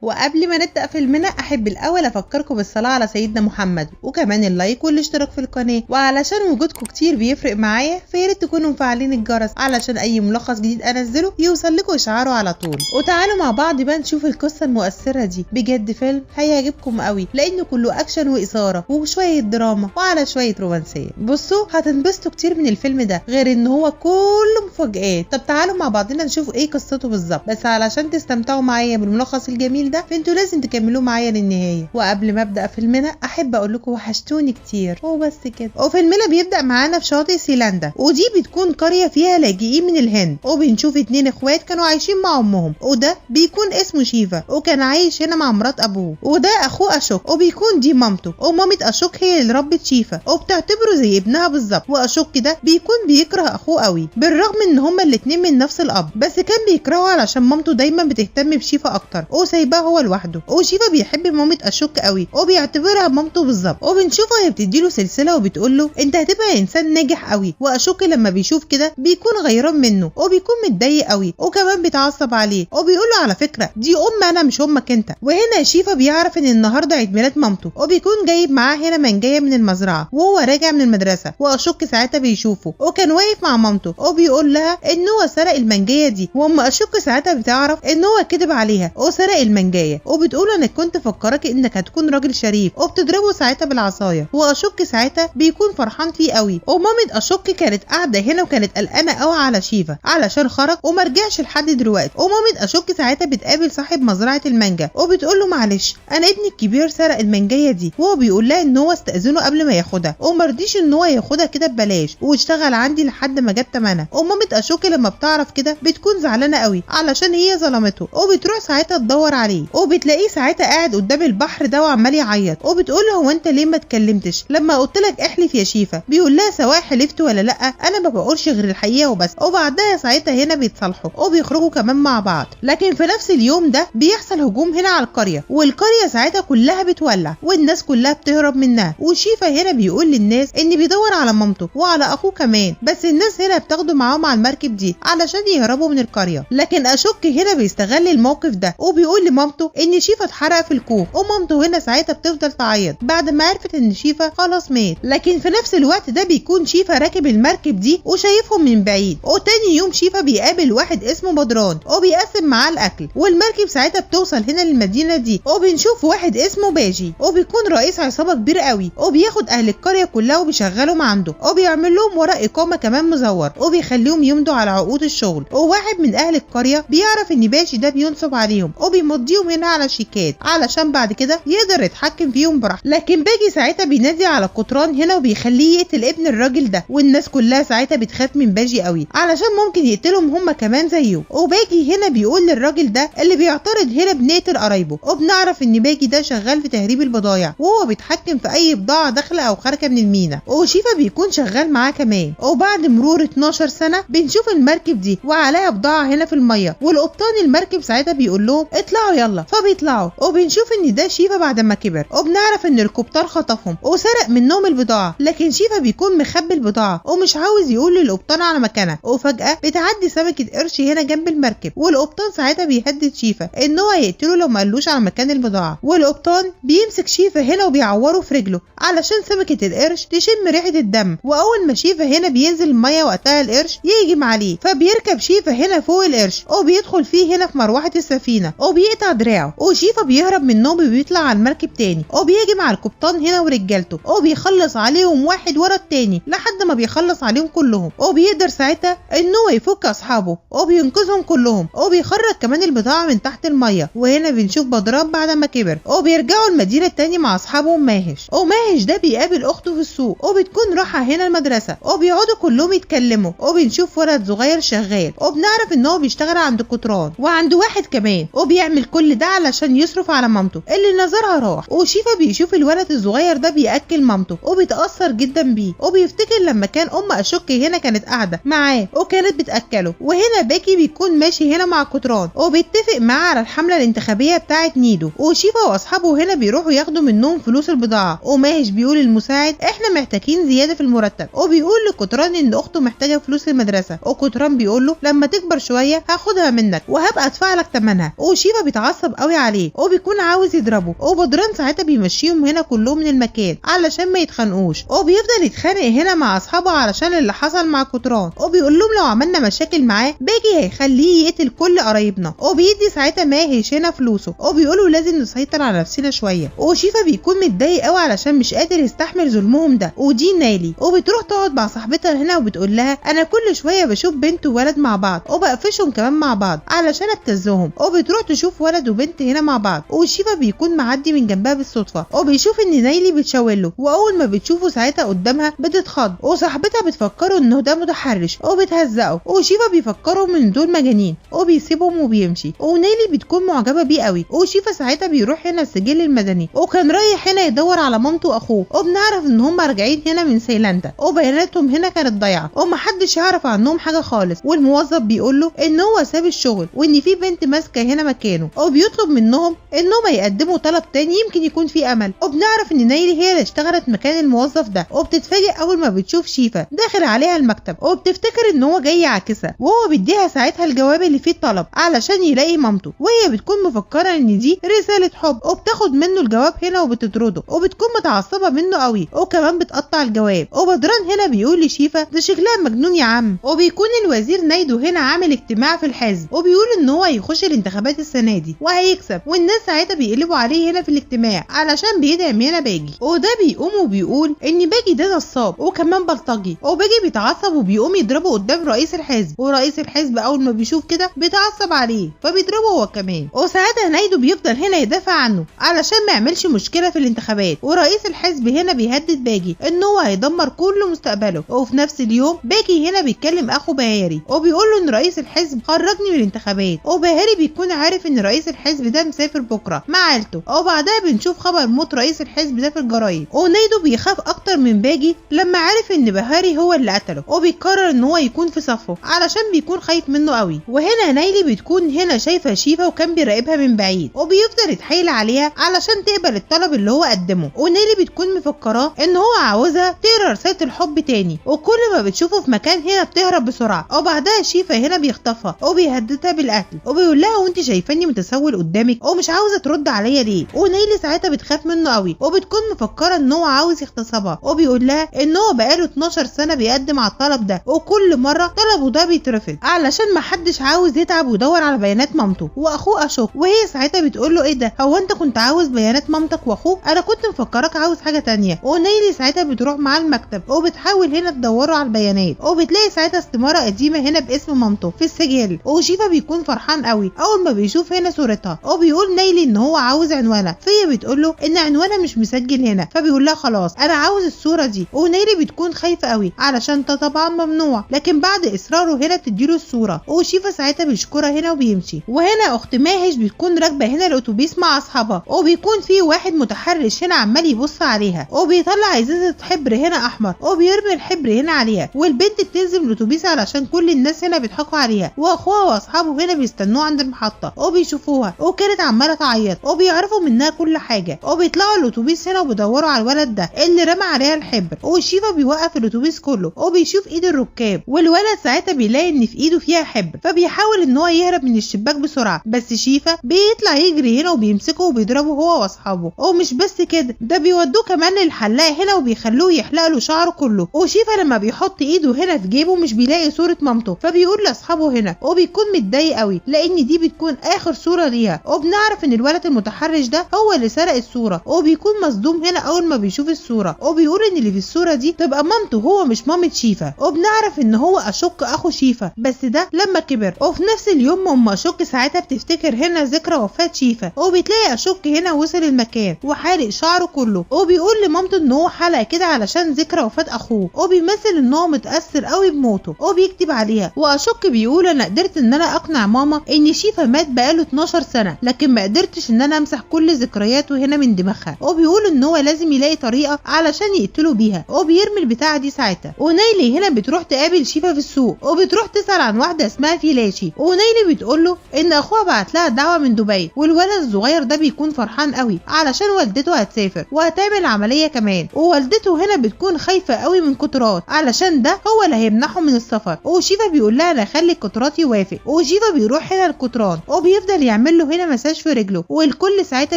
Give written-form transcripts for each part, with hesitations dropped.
وقبل ما نبدأ فيلمنا أحب الأول أفكركم بالصلاة على سيدنا محمد، وكمان ال like والاشتراك في القناة. وعلشان وجودكم كتير بيفرق معايا، فياريت تكونوا مفعلين الجرس علشان أي ملخص جديد أنزله يوصل لكم إشعاره على طول. وتعالوا مع بعض بقى نشوف القصة المؤثرة دي، بجد فيلم هيعجبكم قوي لأنه كله أكشن وإثارة وشوية دراما وعلى شوية رومانسية. بصوا هتنبسطوا كتير من الفيلم ده، غير إن هو كله مفاجآت. طب تعالوا مع بعضنا نشوف إيه قصته بالظبط، بس علشان تستمتعوا معايا بالملخص الجميل ده فانتوا لازم تكملوه معايا للنهاية. وقبل ما ابدا فيلمنا احب اقول لكم وحشتوني كتير وبس كده. وفيلمنا بيبدا معانا في شاطئ سيلاندا، ودي بتكون قرية فيها لاجئين من الهند، وبنشوف اتنين اخوات كانوا عايشين مع امهم، وده بيكون اسمه شيفا وكان عايش هنا مع مرات ابوه، وده اخوه اشوك وبيكون دي مامته، ومامة اشوك هي اللي ربت شيفا وبتعتبره زي ابنها بالظبط. واشوك ده بيكون بيكره اخوه قوي بالرغم ان هما الاتنين من نفس الاب، بس كان بيكرهه علشان مامته دايما بتهتم بشيفا اكتر وسايباه هو لوحده. وشيفا بيحب مامة اشوك قوي وبيعتبرها مامته بالظبط، وبنشوفها هي بتديله سلسلة وبتقول له انت هتبقى انسان ناجح قوي. واشوك لما بيشوف كده بيكون غيران منه وبيكون متضايق قوي وكمان بيتعصب عليه وبيقول له على فكرة دي ام انا مش امك انت. وهنا شيفا بيعرف ان النهارده عيد ميلاد مامته، وبيكون جايب معاه هنا منجايه من المزرعة وهو راجع من المدرسة، واشوك ساعتها بيشوفه وكان واقف مع مامته وبيقول لها ان هو سرق المنجايه دي. وام اشوك ساعتها بتعرف ان هو كذب عليها وسرق المنجايه، وبتقول انا كنت فكرك انك هتكون راجل شريف، وبتضربه ساعتها بالعصايه. واشوك ساعتها بيكون فرحان فيه قوي. ومامة اشوك كانت قاعدة هنا وكانت قلقانة قوي على شيفا علشان خرج وما رجعش لحد دلوقتي. ومامة اشوك ساعتها بتقابل صاحب مزرعة المانجا وبتقول له معلش انا ابني الكبير سرق المانجايه دي، وهو بيقول لها ان هو استاذنه قبل ما ياخدها وما رضيش ان هو ياخدها كده ببلاش واشتغل عندي لحد ما جاب ثمنها. ومامة اشوك لما بتعرف كده بتكون زعلانة قوي علشان هي ظلمته، وبتروح ساعتها تدور عليه وبتلاقيه ساعتها قاعد قدام البحر ده وعمال يعيط، وبتقول له هو انت ليه ما اتكلمتش لما قلت لك احلف يا شيفا؟ بيقول لها سواء حلفت ولا لا انا ما بقولش غير الحقيقة وبس. وبعدها ساعتها هنا بيتصالحوا وبيخرجوا كمان مع بعض. لكن في نفس اليوم ده بيحصل هجوم هنا على القرية، والقريه ساعتها كلها بتولع والناس كلها بتهرب منها. وشيفا هنا بيقول للناس ان بيدور على مامته وعلى اخوه كمان، بس الناس هنا بتاخده معاهم على المركب دي علشان يهربوا من القرية. لكن اشوك هنا بيستغل الموقف ده وبيقول لمامته ان شيفا اتحرق في الكوخ، ومامته هنا ساعتها بتفضل تعيط بعد ما عرفت ان شيفا خلاص مات. لكن في نفس الوقت ده بيكون شيفا راكب المركب دي وشايفهم من بعيد. وتاني يوم شيفا بيقابل واحد اسمه بدران وبيقسم معاه الاكل، والمركب ساعتها بتوصل هنا للمدينة دي، وبنشوف واحد اسمه باجي وبيكون رئيس عصابة كبير قوي، وبياخد اهل القرية كلها وبيشغلهم عنده وبيعمل لهم ورق اقامه كمان مزور وبيخليهم يمضوا على عقود الشغل. وواحد من اهل القرية بيعرف ان باجي ده بينصب عليهم وبيمضيهم هنا على شيكات علشان بعد كده يقدر يتحكم فيهم براحته. لكن باجي ساعتها بينادي على قطران هنا وبيخليه يقتل ابن الراجل ده، والناس كلها ساعتها بتخاف من باجي قوي علشان ممكن يقتلهم هم كمان زيه. وباجي هنا بيقول للراجل ده اللي بيعترض هنا بنقتل قرايبه، وبنعرف ان باجي ده شغال في تهريب البضايع وهو بيتحكم في اي بضاعة داخله او خارجه من المينا، وشيفا بيكون شغال معاه كمان. وبعد مرور 12 سنة بنشوف المركب دي وعليها بضاعة هنا في المية، والقبطان المركب ساعتها بيقول لهم اطلعوا يلا، فبيطلعوا وبنشوف ان ده شيفا بعد ما كبر، وبنعرف ان القبطان خطفهم وسرق منهم البضاعة. لكن شيفا بيكون مخبي البضاعة ومش عاوز يقول للقبطان على مكانها. وفجاة بتعدي سمكة قرش هنا جنب المركب، والقبطان ساعتها بيهدد شيفا ان هو هيقتله لو ما قالوش على مكان البضاعة. والقبطان بيمسك شيفا هنا وبيعوره في رجله علشان سمكة القرش تشم ريحه الدم. واول ما شيفا هنا بينزل المية وقتها القرش يهجم عليه، فبيركب شيفا هنا فوق القرش وبيدخل فيه هنا في مروحة السفينة وبيقطع دراعه. وشيفا بيهرب منهم وبيطلع على المركب تاني وبيهجم على القبطان هنا ورجالته وبيخلص عليهم واحد ورا التاني لحد ما بيخلص عليهم كلهم. وبيقدر ساعتها ان هو يفك اصحابه وبينقذهم كلهم وبيخرج كمان البضاعة من تحت المية. وهنا بنشوف بدران بعد ما كبر وبيرجعوا المدينة التاني مع اصحابهم ماهش، وماهش ده بيقابل اخته في السوق وبتكون رايحة هنا المدرسة وبيقعدوا كلهم يتكلموا. وبنشوف ولد صغير شغال وبنعرف ان هو بيشتغل عند قطران وعند واحد كمان، وبيعمل كل ده علشان يصرف على مامته اللي نظرها راح. وشيفا بيشوف الولد الصغير ده بياكل مامته وبيتاثر جدا بيه، وبيفتكر لما كان ام اشوك هنا كانت قاعدة معاه وكانت بتاكله. وهنا باكي بيكون ماشي هنا مع قطران وبيتفق معاه على الحملة الانتخابية بتاعه نيدو. وشيفا واصحابه هنا بيروحوا ياخدوا منهم فلوس البضاعة، وماهش بيقول للمساعد احنا محتاجين زيادة في المرتب، وبيقول لقطران ان اخته محتاجه فلوس المدرسة، وقطران بيقول له لما تكبر شوية هاخدها منك وهبقى ادفع لك ثمنها. وشيفا بيتعصب بيتعصب قوي عليه وبيكون عاوز يضربه. وبدران ساعتها بيمشيهم هنا كلهم من المكان علشان ما يتخانقوش، وبيفضل يتخانق هنا مع اصحابه علشان اللي حصل مع كتران، وبيقول لهم لو عملنا مشاكل معاه باجي هيخليه يقتل كل قرايبنا. وبيدي ساعتها ماهش هنا فلوسه وبيقولوا لازم نسيطر على نفسنا شوية. وشيفا بيكون متضايق قوي علشان مش قادر يستحمل ظلمهم ده. ودي نايلي وبتروح تقعد مع صاحبتها هنا وبتقول لها انا كل شوية بشوف بنت وولد مع بعض وبقفشهم كمان مع بعض علشان ابتزهم. وبتروح تشوف ولد وبنت هنا مع بعض، وشيفا بيكون معدي من جنبها بالصدفة وبيشوف ان نايلي بتشاور، واول ما بتشوفه ساعتها قدامها بتتخض، وصاحبتها بتفكره انه ده متحرش وبتهزقه، وشيفا بيفكروا من دول مجانين وبيسيبهم وبيمشي. ونايلي بتكون معجبه بيه قوي. وشيفا ساعتها بيروح هنا السجل المدني وكان رايح هنا يدور على مامته واخوه، وبنعرف ان هم راجعين هنا من سيلاندا وبياناتهم هنا كانت ضايعة ومحدش يعرف عنهم حاجة خالص. والموظف بيقول له ان هو ساب الشغل وان في بنت ماسكه هنا مكانه، وبيطلب منهم انهم يقدموا طلب تاني يمكن يكون في امل. وبنعرف ان نايلي هي اللي اشتغلت مكان الموظف ده، وبتتفاجئ اول ما بتشوف شيفا داخل عليها المكتب وبتفتكر ان هو جاي يعاكسها، وهو بيديها ساعتها الجواب اللي فيه الطلب علشان يلاقي مامته، وهي بتكون مفكرة ان دي رسالة حب، وبتاخد منه الجواب هنا وبتطرده وبتكون متعصبه منه قوي وكمان بتقطع الجواب. وبدران هنا بيقول لشيفا ده شكلها مجنون يا عم. وبيكون الوزير نايدو هنا عامل اجتماع في الحزب وبيقول ان هو هيخش الانتخابات السنة دي وهيكسب، والناس ساعتها بيقلبوا عليه هنا في الاجتماع علشان بيدعم هنا باجي. وده بيقوم وبيقول ان باجي ده نصاب وكمان بلطجي، وباجي بيتعصب وبيقوم يضربه قدام رئيس الحزب، ورئيس الحزب اول ما بيشوف كده بيتعصب عليه فبيضربه هو كمان. وساعتها نايدو بيفضل هنا يدافع عنه علشان ما يعملش مشكلة في الانتخابات، ورئيس الحزب هنا بيهدد باجي ان هو هيدمر كل مستقبله. وفي نفس اليوم باجي هنا بيتكلم اخو بهاري وبيقول له ان رئيس الحزب خرجني من الانتخابات، وبهاري بيكون عارف ان رئيس الحزب ده مسافر بكره مع عيلته. وبعدها بنشوف خبر موت رئيس الحزب ده في الجرايد، ونايدو بيخاف اكتر من باجي لما عرف ان بهاري هو اللي قتله، وبيقرر ان هو يكون في صفة علشان بيكون خايف منه قوي. وهنا نايلي بتكون هنا شايفه شيفا وكان بيراقبها من بعيد وبيفضل يتحايل عليها علشان تقبل الطلب اللي هو قدمه، ونايلي بتكون مفكراه ان هو عاوزها تقرا رسالة الحب تاني، وكل ما بتشوفه في مكان هنا بتهرب بسرعة. وبعدها شيفا هنا بيخطفها وبيهددها بالقتل وبيقول لها وانت شايفاني متسول قدامك ومش عاوزه ترد عليا ليه؟ ونايلي ساعتها بتخاف منه قوي وبتكون مفكرة ان هو عاوز يغتصبها، وبيقول لها ان هو بقاله 12 سنة بيقدم على الطلب ده وكل مرة طلبه ده بيترفض علشان ما حدش عاوز يتعب ويدور على بيانات مامته واخوه اشوك. وهي ساعتها بتقول له ايه ده، هو انت كنت عاوز بيانات مامتك واخوك؟ انا كنت مفكرك عاوز حاجة تانية. ونايلي ساعتها بتروح معاه المكتب وبتحاول هنا تدوره على البيانات، وبتلاقي ساعتها استماره قديمة هنا باسم مامته في السجل. وشيفا بيكون فرحان قوي اول ما بيشوف هنا صورتها، وبيقول نايلي ان هو عاوز عنوانها، فهي بتقول له ان عنوانها مش مسجل هنا، فبيقول لها خلاص انا عاوز الصورة دي. ونايلي بتكون خايفة قوي علشان ده طبعا ممنوع، لكن بعد اصراره هنا بتديله الصورة، وشيفا ساعتها بيشكرها هنا وبيمشي. وهنا اخت ماهش بتكون راكبه هنا الاتوبيس مع اصحابها، وبيكون في واحد متحرش هنا عمال يبص عليها وبيطلع ازازة حبر هنا احمر وبيرمي الحبر هنا عليها، والبنت بتنزل من الاتوبيس علشان كل الناس هنا بيضحكوا عليها، واخوها واصحابه هنا بيستنوه عند المحطة وبيشوفوها، وكانت عماله تعيط وبيعرفوا منها كل حاجة، وبيطلعوا الاتوبيس هنا وبيدوروا على الولد ده اللي رمى عليها الحبر. وشيفا بيوقف الاتوبيس كله وبيشوف ايد الركاب، والولد ساعتها بيلاقي ان في ايده فيها حبر، فبيحاول ان هو يهرب من الشباك بسرعة، بس شيفا بيطلع يجري هنا وبيمسكه وبيضربه هو واصحابه. ومش بس كده، ده بيودوه كمان للحلاق هنا وبيخلوه يحلق له شعره كله. وشيفا لما بيحط ايده هنا في جيبه مش بيلاقي صوره مامته، فبيقول لاصحابه هنا وبيكون متضايق قوي لان دي بتكون اخر صوره ليها. وبنعرف ان الولد المتحرش ده هو اللي سرق الصورة، وبيكون مصدوم هنا اول ما بيشوف الصورة، وبيقول ان اللي في الصورة دي تبقى مامته هو مش مامة شيفا. وبنعرف ان هو اشك اخو شيفا بس ده لما كبر. وفي نفس اليوم ام اشك ساعتها بتفتكر هنا ذكرى وفاه شيفا، وبتلاقي اشك هنا وصل المكان وحالق شعره كله، وبيقول لمامته ان هو حلق كده علشان ذكرى وفاه اخوه، وبيمثل ان هو متاثر قوي بموته وبيكتب عليها. واشك بيقول انا قدرت ان انا اقنع ماما ان شيفا مات بقاله 12 سنة، لكن ما قدرتش ان انا امسح كل ذكرياته هنا من دماغها، وبيقول ان هو لازم يلاقي طريقه علشان يقتله بيها، وبيرمي البتاعه دي ساعتها. ونايلي هنا بتروح تقابل شيفا في السوق، وبتروح تسال عن واحدة اسمها فيلاشي، ونايلي بتقول له ان اخوها بعت لها دعوه من دبي، والولد الصغير ده بيكون فرحان قوي علشان والدته هتسافر وهتعمل عملية كمان، ووالدته هنا بتكون خايفة قوي من قطرات علشان ده هو اللي هيمنعه من السفر. وشيفا بيقول لها انا اخلي قطرات يوافق، وشيفا بيروح هنا القطران وبيفضل يعمل بيعمل له هنا مساج في رجله، والكل ساعتها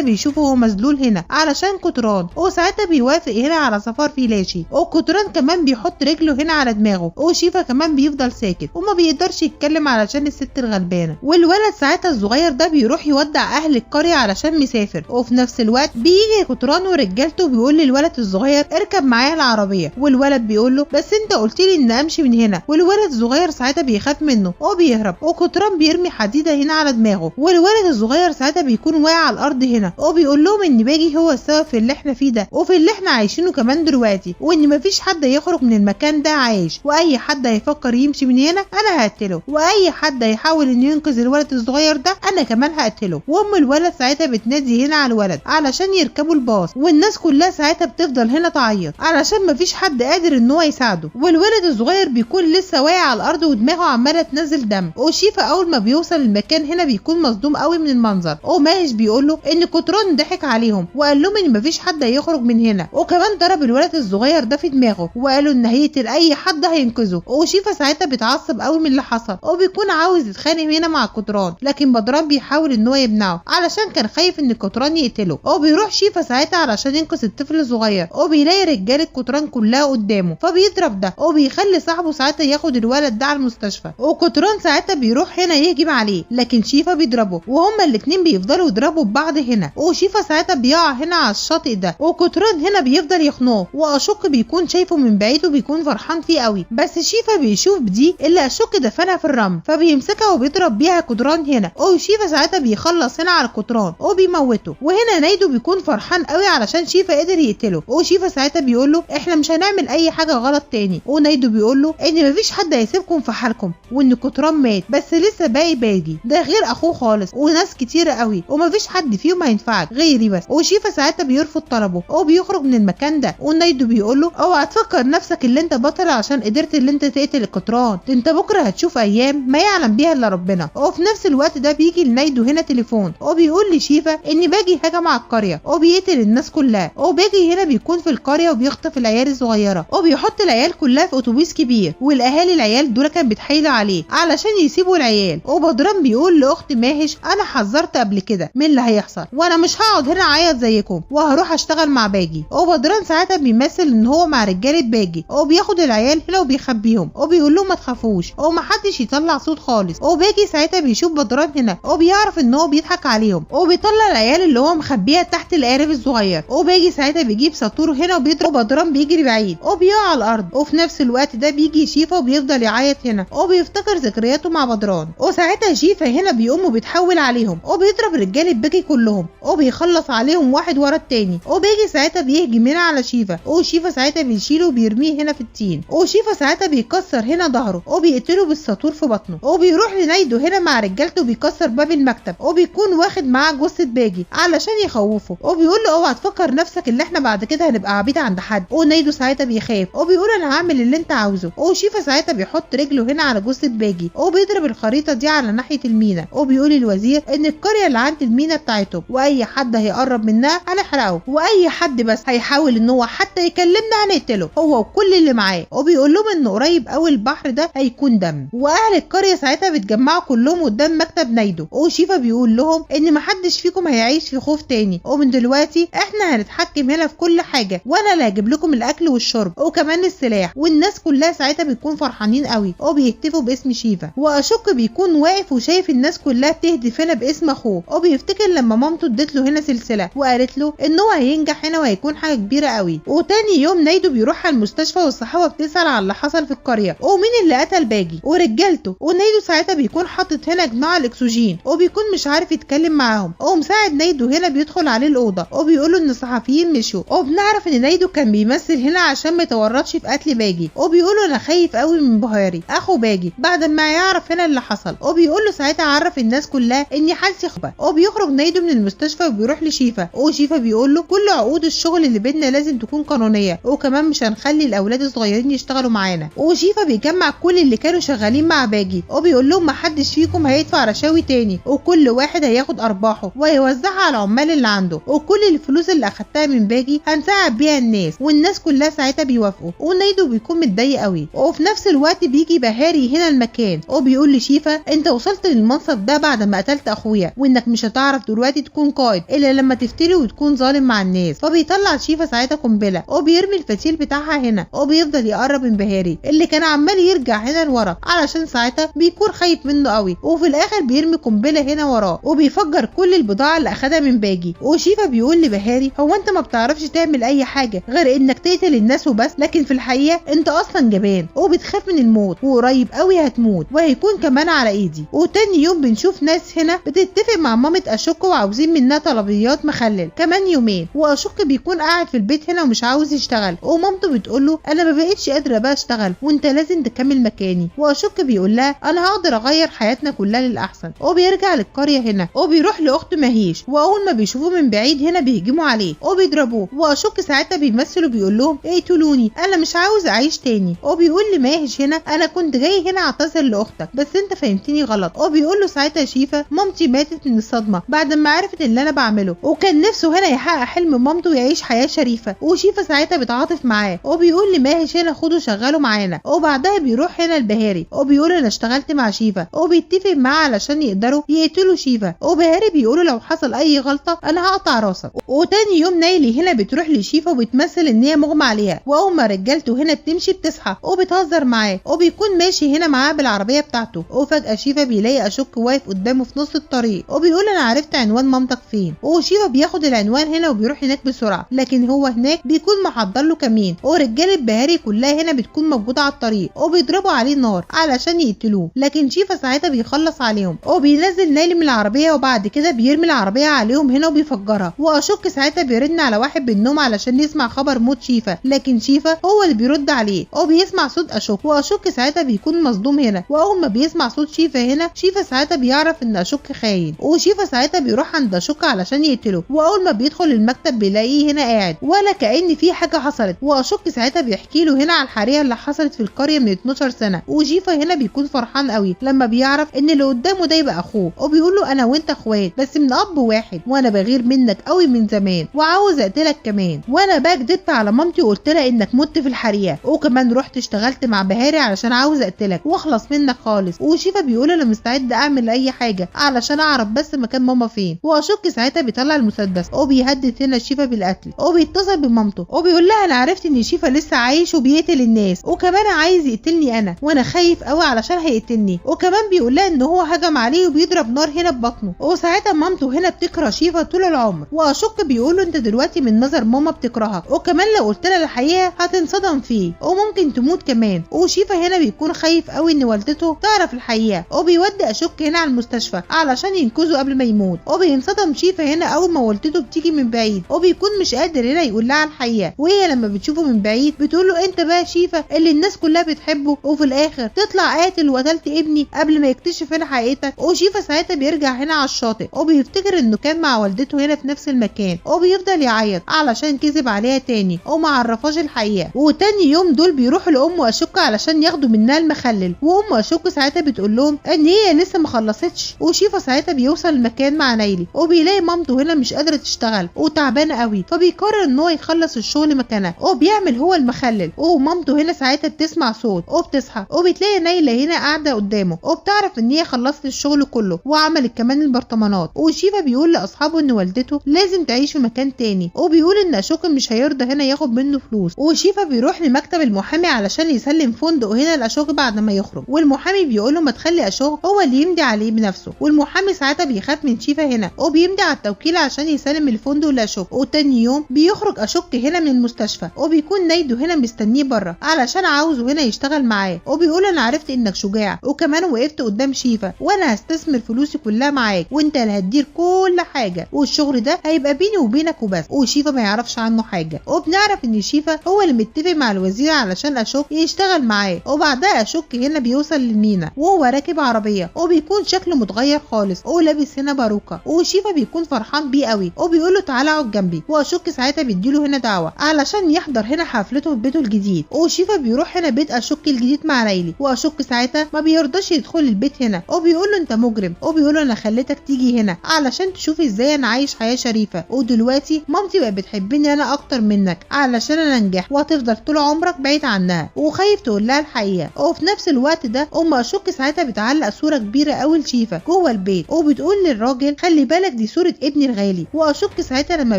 بيشوفه هو مذلول هنا علشان كتران. وساعتها بيوافق هنا على سفر فيلاشي، وكتران كمان بيحط رجله هنا على دماغه، وشيفا كمان بيفضل ساكت وما بيقدرش يتكلم علشان الست الغلبانه. والولد ساعتها الصغير ده بيروح يودع اهل القرية علشان مسافر. وفي نفس الوقت بيجي كتران ورجالته بيقول للولد الصغير اركب معايا العربية، والولد بيقول له بس انت قلت لي ان امشي من هنا. والولد الصغير ساعتها بيخاف منه وبيهرب، وكتران بيرمي حديده هنا على دماغه، والولد الصغير ساعتها بيكون واقع على الارض هنا، وبيقول لهم ان باجي هو السبب في اللي احنا فيه ده وفي اللي احنا عايشينه كمان دلوقتي، وان مفيش حد يخرج من المكان ده عايش، واي حد هيفكر يمشي من هنا انا هقتله، واي حد هيحاول انه ينقذ الولد الصغير ده انا كمان هقتله. وام الولد ساعتها بتنادي هنا على الولد علشان يركبوا الباص، والناس كلها ساعتها بتفضل هنا تعيط علشان مفيش حد قادر ان هو يساعده. والولد الصغير بيكون لسه واقع على الارض ودماغه عماله تنزل دم. وشيفا اول ما بيوصل المكان هنا بيكون مصدوم قوي من المنظر، وماهش بيقول له ان كتران ضحك عليهم وقال لهم ان مفيش حد هيخرج من هنا، وكمان ضرب الولد الصغير ده في دماغه وقالوا ان هيقتل اي حد هينقذه. وشيفا ساعتها بيتعصب قوي من اللي حصل وبيكون عاوز يتخانق هنا مع كتران، لكن بدران بيحاول ان هو يمنعه علشان كان خايف ان كتران يقتله. وبيروح شيفا ساعتها علشان ينقذ الطفل الصغير، وبيلاقي رجاله كتران كلها قدامه فبيضرب ده وبيخلي صاحبه ساعتها ياخد الولد ده على المستشفى. وكتران ساعتها بيروح هنا يهجم عليه، لكن شيفا بيضربه وهما الاتنين بيفضلوا يضربوا ببعض هنا. وشيفا ساعتها بيقع هنا على الشاطئ ده، وكتران هنا بيفضل يخنقه، واشوك بيكون شايفه من بعيد وبيكون فرحان فيه قوي، بس شيفا بيشوف دي اللي اشوك دفنها في الرمل فبيمسكها وبيضرب بيها كتران هنا. وشيفا ساعتها بيخلص هنا على كتران وبيموته. وهنا نايدو بيكون فرحان قوي علشان شيفا قدر يقتله. وشيفا ساعتها بيقول له احنا مش هنعمل اي حاجة غلط تاني، ونايدو بيقول له ان مفيش حد هيسيبكم في حالكم، وان كتران مات بس لسه باقي باجي ده غير اخوه خالص وناس كتيرة قوي ومفيش حد فيهم هينفعك غيري بس. وشيفا ساعتها بيرفض طلبه وبيخرج من المكان ده. ونايدو بيقول له اوعى تفكر نفسك اللي انت بطل عشان قدرت اللي انت تقتل الكتران، انت بكره هتشوف ايام ما يعلم بيها الا ربنا. وفي نفس الوقت ده بيجي لنايدو هنا تليفون وبيقول لشيفا ان باجي هجم على القرية وبيقتل الناس كلها، وباجي هنا بيكون في القرية وبيخطف العيال الصغيرة وبيحط العيال كلها في اتوبيس كبير، والاهالي العيال دول كان بيتحايلوا عليه علشان يسيبوا العيال. وبدران بيقول لاخت ماهش انا حذرت قبل كده من اللي هيحصل وانا مش هقعد هنا اعيط زيكم وهروح اشتغل مع باجي. وبدران ساعتها بيمثل ان هو مع رجاله باجي وبياخد العيال هنا وبيخبيهم وبيقول لهم ما تخافوش ومحدش يطلع صوت خالص. وباجي ساعتها بيشوف بدران هنا وبيعرف ان هو بيضحك عليهم وبيطلع العيال اللي هو مخبيها تحت القارب الصغير. وباجي ساعتها بيجيب ساطور هنا وبيضرب بدران بيجري بعيد وبيقع على الارض. وفي نفس الوقت ده بيجي شيفا وبيفضل يعيط هنا وبيفتكر ذكرياته مع بدران. وساعتها شيفا هنا بيقوم وبيتحول عليهم وبيضرب رجاله باجي كلهم وبيخلص عليهم واحد ورا التاني. وباجي ساعتها بيهجم هنا على شيفا، وشيفا ساعتها بيشيله وبيرميه هنا في التين، وشيفا ساعتها بيكسر هنا ظهره وبيقتله بالساطور في بطنه. وبيروح لنايدو هنا مع رجالته بيكسر باب المكتب وبيكون واخد معاه جثة باجي علشان يخوفه وبيقول له اوعى تفكر نفسك اللي احنا بعد كده هنبقى عبيد عند حد. ونايدو ساعتها بيخاف وبيقول انا هعمل اللي انت عاوزه. وشيفا ساعتها بيحط رجله هنا على جثة باجي وبيضرب الخريطة دي على ناحية المينا، وبيقول للوزير ان القرية اللي عند المينا بتاعتهم واي حد هيقرب منها هنحرقه، واي حد بس هيحاول ان هو حتى يكلمنا هنقتله هو وكل اللي معاه. وبيقول لهم ان قريب قوي البحر ده هيكون دم. واهل القرية ساعتها بيتجمعوا كلهم قدام مكتب نايدو، وشيفا بيقول لهم ان محدش فيكم هيعيش في خوف تاني، ومن دلوقتي احنا هنتحكم هنا في كل حاجة وانا اللي هجيب لكم الاكل والشرب وكمان السلاح. والناس كلها ساعتها بتكون فرحانين قوي وبيهتفوا باسم شيفا. واشوك بيكون واقف وشايف الناس كلها بتهتف هنا باسم اخوه، وبيفتكر لما مامته ادت له هنا سلسلة وقالت له ان هو هينجح هنا وهيكون حاجة كبيرة قوي. وتاني يوم نايدو بيروح على المستشفى والصحابة بتسال على اللي حصل في القرية ومين اللي قتل باجي ورجالته. ونايدو ساعتها بيكون حاطط هنا جماعة الاكسجين وبيكون مش عارف يتكلم معاهم. ومساعد نايدو هنا بيدخل عليه الاوضة وبيقول ان الصحفيين مشوا، وبنعرف ان نايدو كان بيمثل هنا عشان ما يتورطش في قتل باجي. وبيقول انا خايف قوي من بهاري اخو باجي بعد ما يعرف هنا اللي حصل، وبيقول له ساعتها عرف الناس كلها ان حالتي خبه. وبيخرج نايدو من المستشفى وبيروح لشيفا، وشيفا بيقول له كل عقود الشغل اللي بينا لازم تكون قانونية، وكمان مش هنخلي الاولاد الصغيرين يشتغلوا معانا. وشيفا بيجمع كل اللي كانوا شغالين مع باجي وبيقول لهم محدش فيكم هيدفع رشاوي تاني، وكل واحد هياخد ارباحه ويوزعها على العمال اللي عنده، وكل الفلوس اللي اخدتها من باجي هنساعد بيها الناس. والناس كلها ساعتها بيوافقوا، ونايدو بيكون متضايق قوي. وفي نفس الوقت بيجي بهاري هنا المكان وبيقول لشيفا انت وصلت للمنصب ده بعد ما قتلت قتلت اخويا، وانك مش هتعرف دلوقتي تكون قائد الا لما تفتري وتكون ظالم مع الناس. فبيطلع شيفا ساعتها قنبلة وبيرمي الفتيل بتاعها هنا، وبيفضل يقرب من بهاري اللي كان عمال يرجع هنا لورا علشان ساعتها بيكون خايف منه قوي. وفي الاخر بيرمي قنبلة هنا وراه وبيفجر كل البضاعة اللي اخدها من باجي. وشيفا بيقول لبهاري هو انت ما بتعرفش تعمل اي حاجة غير انك تقتل الناس وبس، لكن في الحقيقة انت اصلا جبان وبتخاف من الموت وقريب قوي هتموت وهيكون كمان على ايدي. وتاني يوم بنشوف ناس هنا بتتفق مع مامة اشوك وعاوزين منها طلبيات مخلل كمان يومين، واشوك بيكون قاعد في البيت هنا ومش عاوز يشتغل، ومامته بتقول له انا ما بقتش قادرة بقى اشتغل وانت لازم تكمل مكاني. واشوك بيقول لها انا هقدر اغير حياتنا كلها للاحسن. وبيرجع للقريه هنا وبيروح لاخته ماهيش، واول ما بيشوفوه من بعيد هنا بيهجموا عليه وبيضربوه. واشوك ساعتها بيمثل وبيقول لهم اقتلوني انا مش عاوز اعيش تاني. وبيقول لماهش هنا انا كنت جاي هنا اعتذر لاختك بس انت فهمتني غلط. وبيقول له ساعتها شيفا مامتي ماتت من الصدمة بعد ما عرفت اللي انا بعمله، وكان نفسه هنا يحقق حلم مامته ويعيش حياة شريفه. وشيفا ساعتها بيتعاطف معاه وبيقول لماهش هنا خده شغله معانا. وبعدها بيروح هنا البهاري وبيقول انا اشتغلت مع شيفا وبيتفق معاه علشان يقدروا يقتلوا شيفا. وبهاري بيقولوا لو حصل اي غلطه انا هقطع راسك. وتاني يوم نايلي هنا بتروح لشيفا وبتمثل ان هي مغمى عليها، واول ما رجالته هنا بتمشي بتصحى وبتهزر معاه وبيكون ماشي هنا معاه بالعربية بتاعته. وفجاة شيفا بيلاقي اشوك واقف قدامه في نص الطريق وبيقول انا عرفت عنوان مامتك فين. وشيفا بياخد العنوان هنا وبيروح هناك بسرعة، لكن هو هناك بيكون محضر له كمين ورجاله بهاري كلها هنا بتكون موجودة على الطريق وبيضربوا عليه نار علشان يقتلوه، لكن شيفا ساعتها بيخلص عليهم وبينزل نايلي من العربية وبعد كده بيرمي العربية عليهم هنا وبيفجرها. واشوك ساعتها بيرن على واحد بالنوم علشان يسمع خبر موت شيفا، لكن شيفا هو اللي بيرد عليه وبيسمع صوت اشوك. واشوك ساعتها بيكون مصدوم هنا، واول ما بيسمع صوت شيفا هنا شيفا ساعتها بيعرف ان اشوك خاين. وشيفا ساعتها بيروح عند اشوك علشان يقتله، واول ما بيدخل المكتب بيلاقيه هنا قاعد ولا كأن في حاجة حصلت. واشوك ساعتها بيحكي له هنا على الحريقه اللي حصلت في القرية من 12 سنة. وشيفا هنا بيكون فرحان قوي لما بيعرف ان اللي قدامه ده يبقى اخوه، وبيقول له انا وانت اخوات بس من اب واحد، وانا بغير منك قوي من زمان وعاوز اقتلك كمان، وانا بقى كدبت على مامتي وقلت لها انك مت في الحريقه، وكمان رحت اشتغلت مع بهاري علشان عاوز اقتلك واخلص منك خالص. وشيفا بيقول انا مستعد اعمل اي حاجة علشان اعرف بس مكان ماما فين. واشوك ساعتها بيطلع المسدس وبيهدد هنا شيفا بالقتل، وبيتصل بمامته وبيقول لها انا عرفت ان شيفا لسه عايش وبيقتل الناس وكمان عايز يقتلني انا، وانا خايف قوي علشان هيقتلني. وكمان بيقول لها ان هو هجم عليه وبيضرب نار هنا ببطنه. وساعتها مامته هنا بتكره شيفا طول العمر. واشوك بيقول له انت دلوقتي من نظر ماما بتكرهك، وكمان لو قلت لها الحقيقة هتنصدم فيه وممكن تموت كمان. وشيفا هنا بيكون خايف قوي ان والدته تعرف الحقيقة، وبيودي اشوك هنا على المستشفى علشان ينقذه قبل ما يموت. وبينصدم شيفا هنا اول ما والدته بتيجي من بعيد، وبيكون مش قادر هنا يقول لها الحقيقة. وهي لما بتشوفه من بعيد بتقول له انت بقى شيفا اللي الناس كلها بتحبه، وفي الاخر تطلع قاتل وقتلت ابني قبل ما يكتشف هنا حقيقتك. وشيفا ساعتها بيرجع هنا على الشاطئ وبيفتكر انه كان مع والدته هنا في نفس المكان، وبيفضل يعيط علشان كذب عليها تاني وما عرفهاش الحقيقة. وتاني يوم دول بيروحوا لام اشوك علشان ياخدوا منها المخلل، وام اشوك ساعتها بتقول لهم ان هي لسه ما خلصتش. وشيفا ساعتها بيوصل المكان مع نايلي وبيلاقي مامته هنا مش قادرة تشتغل وتعبانه قوي، فبيقرر ان هو يخلص الشغل مكانها وبيعمل هو المخلل. ومامته هنا ساعتها بتسمع صوت وبتصحى وبتلاقي نايله هنا قاعدة قدامه، وبتعرف ان هي خلصت الشغل كله وعملت كمان البرطمانات. وشيفا بيقول لاصحابه ان والدته لازم تعيش في مكان تاني، وبيقول ان اشوك مش هيرضى هنا ياخد منه فلوس. وشيفا بيروح لمكتب المحامي علشان يسلم فندق هنا لاشوك بعد ما يخرج، والمحامي بيقول له ما تخلي اشوك هو اللي يمضي عليه بنفسه. والمحامي ساعتها بيخاف من شيفا هنا وبيمضي على التوكيل عشان يسلم الفندق لاشوك. وتاني يوم بيخرج اشوك هنا من المستشفى، وبيكون نايدو هنا مستنيه بره علشان عاوزه هنا يشتغل معاه، وبيقول انا عرفت انك شجاع وكمان وقفت قدام شيفا، وانا هستثمر فلوسي كلها معاك وانت اللي هتدير كل حاجة، والشغل ده هيبقى بيني وبينك وبس. وشيفا ما يعرفش عنه حاجة. وبنعرف ان شيفا هو اللي متفق مع الوزير علشان اشوك يشتغل معاه. وبعدها اشوك هنا بيوصل للمينا وهو راكب عربية، وبيكون شكله متغير خالص ولابس هنا باروكه، وشيفا بيكون فرحان بيه قوي وبيقول له تعالى اقعد جنبي. واشوك ساعتها بيديله هنا دعوه علشان يحضر هنا حفلته في بيته الجديد. وشيفا بيروح هنا بيت اشوك الجديد مع ليلي، واشوك ساعتها ما بيرضاش يدخل البيت هنا وبيقول له انت مجرم، وبيقول له انا خليتك تيجي هنا علشان تشوف ازاي انا عايش حياة شريفه، ودلوقتي مامتي بقت بتحبني انا اكتر منك علشان انا انجح، وهتفضل طول عمرك بعيد عنها وخايف تقول لها الحقيقة. وفي نفس الوقت ده ام اشوك ساعتها بتعلق صوره كبيرة قوي لشيفا جوه جوه البيت، وبتقول للراجل خلي بالك دي صوره ابني الغالي. واشوك ساعتها لما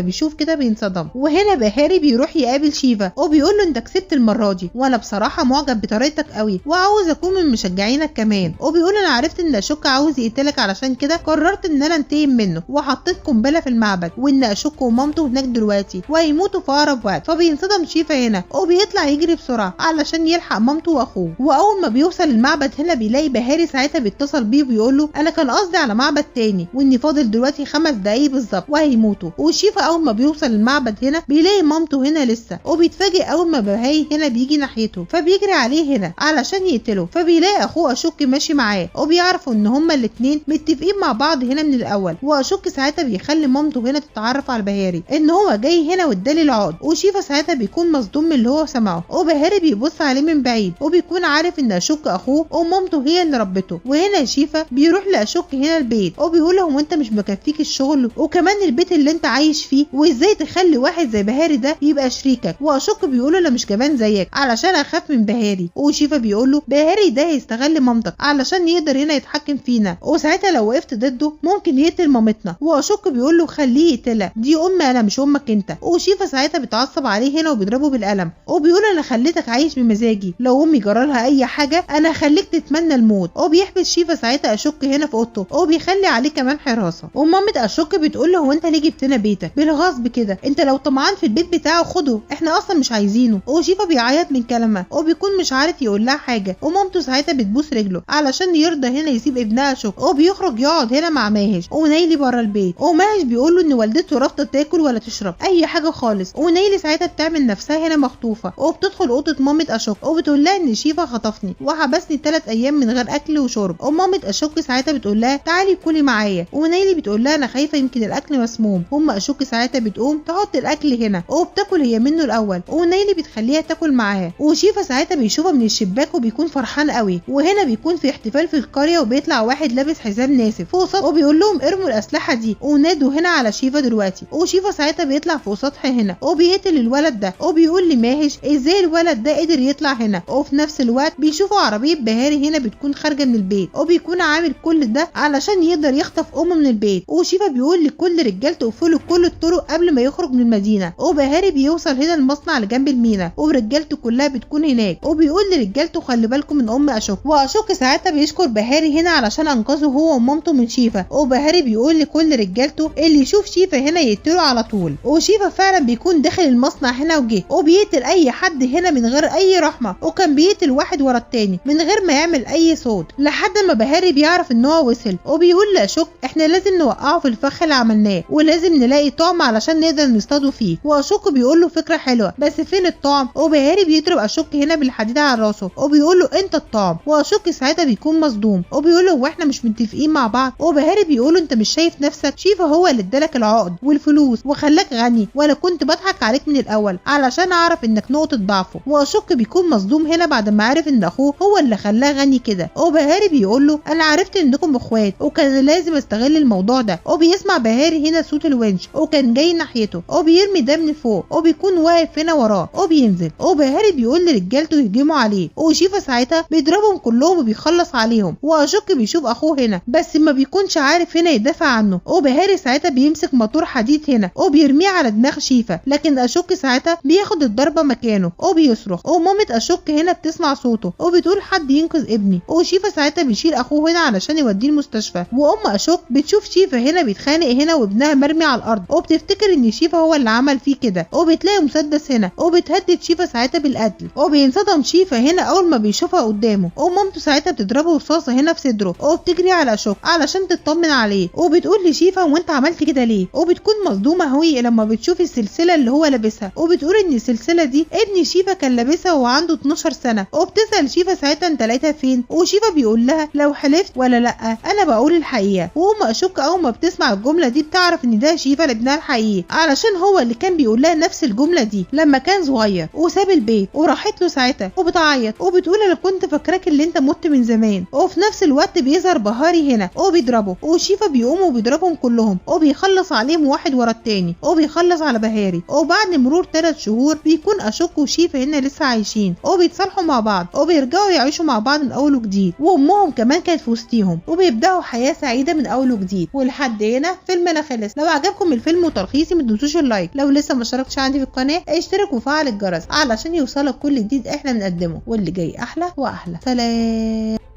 بيشوف كده بينصدم. وهنا بهاري بيروح يقابل شيفا وبيقول له انت كسبت المرة دي، وانا بصراحة معجب بطريقتك قوي وعاوز اكون من مشجعينك كمان. وبيقول انا عرفت ان اشوك عاوز يقتلك، علشان كده قررت ان انا انتقم منه وحطيت قنبلة في المعبد، وان اشوك ومامته هناك دلوقتي وهيموتوا في اقرب وقت. فبينصدم شيفا هنا وبيطلع يجري بسرعة علشان يلحق مامته واخوه. واول ما بيوصل المعبد هنا بيلاقي بهاري ساعتها بيتصل بيه وبيقول له انا كان قصدي على معبد تاني، واني فاضل دلوقتي 5 دقايق بالظبط وهيموتوا. وشيفا اول ما بيوصل المعبد هنا بيلاقي مامته هنا لسه، وبيتفاجئ اول ما بهاري هنا بيجي ناحيته، فبيجري عليه هنا علشان يقتله. فبيلاقي اخوه اشوك ماشي معاه، وبيعرفوا ان هما الاتنين متفقين مع بعض هنا من الاول. واشوك ساعتها بيخلي مامته هنا تتعرف على بهاري ان هو جاي هنا وادالي العقد. وشيفا ساعتها بيكون مصدوم من اللي هو سمعه، وبهاري بيبص عليه من بعيد وبيكون عارف ان اشوك اخوه ومامته هي اللي ربته. وهنا شيفا بيروح لاشوك هنا البيت وبيقول له هو انت مش مكفيك الشغل وكمان البيت اللي انت عايش فيه، وازاي تخلي واحد زي بهاري ده يبقى شريكك؟ واشوك بيقول له انا مش جبان زيك علشان اخاف من بهاري. وشيفا بيقول له بهاري ده هيستغل مامتك علشان يقدر هنا يتحكم فينا، وساعتها لو وقفت ضده ممكن يقتل مامتنا. واشوك بيقول له خليه يقتلها، دي امي انا مش امك انت. وشيفا ساعتها بيتعصب عليه هنا وبيضربه بالقلم وبيقول انا خليتك عايش بمزاجي، لو امي جرالها اي حاجة انا هخليك تتمنى الموت. وبيحبس شيفا ساعتها اشوك هنا في اوضته وبيخلي عليه كمان حراسة. ومامة اشوك بتقول له هو انت ليه جبتنا بيتك بالغصب كده؟ انت لو طمعان في البيت بتاعه خده، احنا اصلا مش عايزينه. وشيفا بيعيط من كلامها وبيكون مش عارف يقول لها حاجة. ومامته ساعتها بتبوس رجله علشان يرضى هنا يسيب ابنها اشوك، وبيخرج يقعد هنا مع ماهش ونايلي بره البيت. وماهش بيقول له ان والدته رافضه تاكل ولا تشرب اي حاجة خالص. ونايلي ساعتها بتعمل نفسها هنا مخطوفه وبتدخل اوضة مامة اشوك وبتقول لها ان شيفا خطفني وحبسني 3 ايام من غير اكل وشرب. ومامة اشوك ساعتها بتقول لها تعالي كلي معايا، ونايلي بتقول لها انا خايفة يمكن الاكل مسموم. ام اشوك ساعتها بتقوم تحط الاكل هنا وبتاكل هي منه الاول، ونايلي بتخليها تاكل معاها. وشيفا ساعتها بيشوفها من الشباك وبيكون فرحان قوي. وهنا بيكون في احتفال في القرية وبيطلع واحد لابس حزام ناسف فوق سطح وبيقول لهم ارموا الاسلحة دي ونادوا هنا على شيفا دلوقتي. وشيفا ساعتها بيطلع فوق سطح هنا وبيقتل الولد ده وبيقول لماهش ازاي الولد ده قدر يطلع هنا. وفي نفس الوقت بيشوفوا عربية بهاري هنا بتكون خارجه من البيت وبيكون عامل كل ده علشان يقدر يخطف امه من البيت. وشيفا بيقول لكل رجالته اقفلوا كل الطرق قبل ما يخرج من المدينة. وبهاري بيوصل هنا المصنع اللي جنب المينا ورجالته كلها بتكون هناك وبيقول لرجالته خلي بالكم من ام اشوك. واشوك ساعتها بيشكر بهاري هنا علشان انقذه هو ومامته من شيفا. وبهاري بيقول لكل رجالته اللي يشوف شيفا هنا يقتله على طول. وشيفا فعلا بيكون داخل المصنع هنا وجه وبيقتل اي حد هنا من غير اي رحمه، وكان بيقتل واحد ورا التاني من غير ما يعمل اي صوت لحد ما بهاري بيعرف ان هو وصل وبيقول لاشوك احنا لازم نوقعه في الفخ اللي عملناه ولازم نلاقي طعم علشان نقدر نصطاده فيه. واشوك بيقول له فكرة حلوة بس فين الطعم؟ وبهاري بيضرب اشوك هنا بالحديد على راسه وبيقول له انت الطعم. واشوك ساعتها بيكون مصدوم وبيقول له هو احنا مش متفقين مع بعض؟ وبهاري بيقول له انت مش شايف نفسك؟ شيفا هو اللي ادالك العقد والفلوس وخلاك غني، وانا كنت بضحك عليك من الاول علشان اعرف انك نقطة ضعفه. واشوك بيكون مصدوم هنا بعد ما عرف ان اخوه هو اللي خلاه غني كده. وبهاري بيقول له انا عرفت انكم اخوات وكان لازم استغل الموضوع ده. وبيسمع بهاري هنا صوت الونش وكان جاي ناحيته وبيرمي ده من فوق وبيكون واقف هنا وراه وبينزل. وبهاري بيقول لرجالته يهجموا عليه، وشيفا ساعتها بيضربهم كلهم وبيخلص عليهم. واشوك بيشوف اخوه هنا بس ما بيكونش عارف هنا يدافع عنه. وبهاري ساعتها بيمسك موتور حديد هنا وبيرميه على دماغ شيفا، لكن اشوك ساعتها بياخد الضربة مكانه وبيصرخ. ومامة اشوك هنا بتسمع صوته وبتقول حد ينقذ ابني. وشيفا ساعتها بيشيل اخوه هنا علشان يوديه المستشفى. وام اشوك بتشوف شيفا هنا بيتخانق هنا وابنها مرمي على الارض وبتفتكر ان شيفا هو اللي عمل فيه كده، وبتلاقي مسدس هنا وبتهدد شيفا ساعتها بالقتل. وبينصدم شيفا هنا اول ما بيشوفها قدامه، ومامته ساعتها بتضربه رصاصة هنا في صدره وبتجري على اشوك علشان تطمن عليه وبتقول لشيفا وانت عملت كده ليه؟ وبتكون مصدومة هوي لما بتشوف السلسلة اللي هو لابسها، وبتقول ان السلسلة دي ابن شيفا كان لابسها وهو عنده 12 سنة. وبتسال شيفا ساعتها انت لقيتها فين؟ وشيفا بيقول لها لو حلفت ولا لا انا بقول الحقيقة. وام اشوك اول ما بتسمع الجملة دي بتعرف ان ده شيفا لابنها الحقيقي علشان هو اللي كان بيقول لها نفس الجملة دي لما كان صغير وساب البيت. وراحت له ساعتها وبتعيط وبتقول انا كنت فاكراك اللي انت مت من زمان. وفي نفس الوقت بيظهر بهاري هنا وبيضربه، وشيفا بيقوم وبيضربهم كلهم وبيخلص عليهم واحد ورا التاني وبيخلص على بهاري. وبعد مرور 3 شهور بيكون اشوك وشيفا هنا لسه عايشين وبيتصالحوا مع بعض وبيرجعوا يعيشوا مع بعض من اول وجديد، وامهم كمان كانت في وسطيهم. وبيرجعوا ويبدأوا حياة سعيدة من اول وجديد. ولحد هنا فيلمنا خلص. لو عجبكم الفيلم وتلخيصي ما تنسوش ال like، لو لسه ما اشتركتش عندي في القناة اشترك وفعل الجرس علشان يوصلك كل جديد احنا بنقدمه، واللي جاي احلى واحلى. سلام.